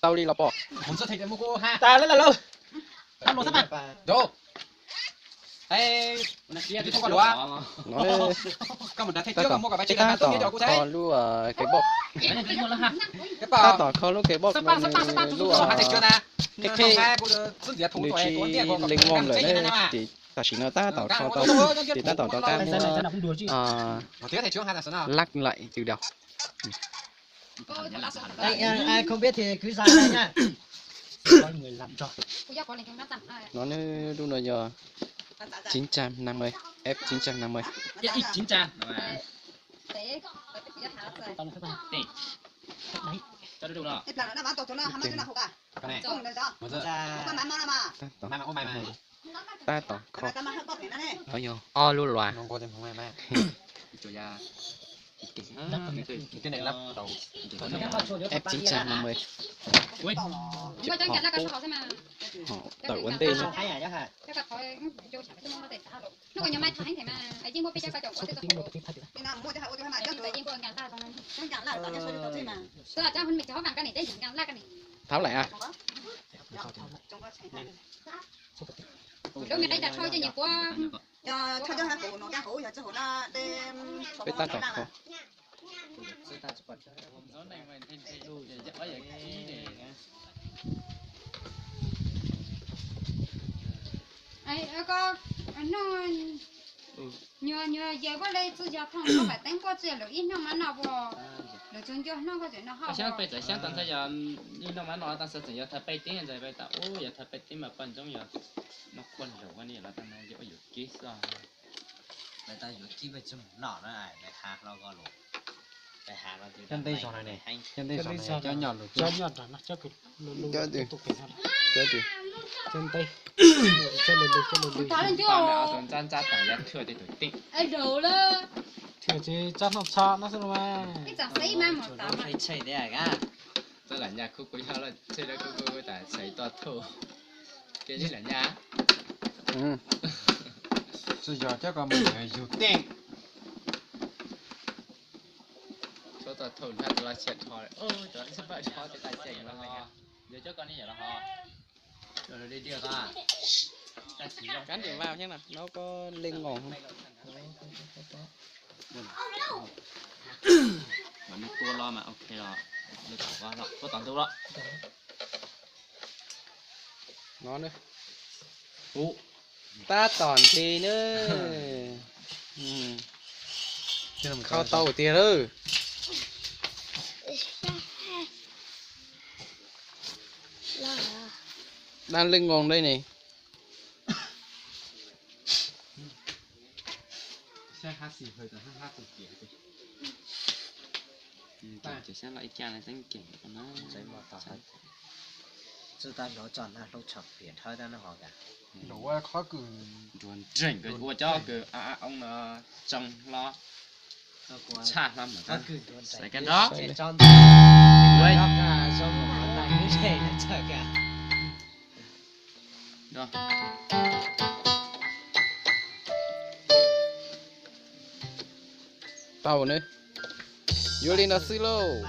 Tau li los pom. Tas lawm lawm. Tab tom kho lub kev boj. Tab tom kho lub kev boj no nws lub qheb qheb, nws tsis lees voos lawm na. Ces tam sim no tab tom kho tau, ces tab tom rov qab muab lab laim tus daus. Ai, ai, không biết thì cứ ra đây nha. Có người làm cho. Nó, nó, lub no yog chín trăm năm mươi, F chín trăm năm mươi. Tab tom, tab tom kho. Nó yog ob lub luas. F chín trăm năm mươi. Họ tawm ua ntej no. Tháo lại à? Peb tab tom kho. Nyuag, nyuag yawg Vaj Lej txuj yog thooj koj pam teeb koj txuj yog lawv ib hnub mab no puas, lawv tsuas nco hnub koj tseem noj hauj. Xyab peb txawm xyab tau ntxhab yog ib hnub mab no tab sis tseem yog thawj peb tib ntxhais peb tas ub yog thawj peb tib mas poj ntxoog yog noj khuaj nraug ua ni los tau no yog ua yuav kib xwb. Lawv tau yuav kib peb tsis mus noj na, lawv has hlo ko los. Lawv has hlo tias cov ntej zog na, cov ntej zog na, cov nyob lus, cov nyob nram no, cov kws lus, cov twg, cov ntej, cov lus, cov lus, cov ntxab ntxab tas yog thwj tej tus teej. Thwj tsis txab hnub txhab no xwb los mas. Txawj lam nyaj khub kuv yog los txhij dab khub kuv tas txhais toj thauj. Kev lam nyaj. Txawj yog cov ko mus yug teej. Txhua toj thauj nrhab tau los txhia rho, tau txhia rho ces tas xyem los. Yog cov ko ne yog los ho. Cov li ko. Kab ntim vau thiab no, no ko leej nqos. Mas nws tua los mas ok los, nws tau los, tua tau ntu los. No na. Tab tom nti na. Kho tau tiag lawm. Dab leej nqos dej ne. Tsis tau hlub tso nag hlub tshom piam dhawv dab no ho kas. Nruas nreeg ua cov kws a a oo no tsoo hlo, tshaj hlo mas. Xaiv kab nrov. Tau na. Yuav li no xwb lauj.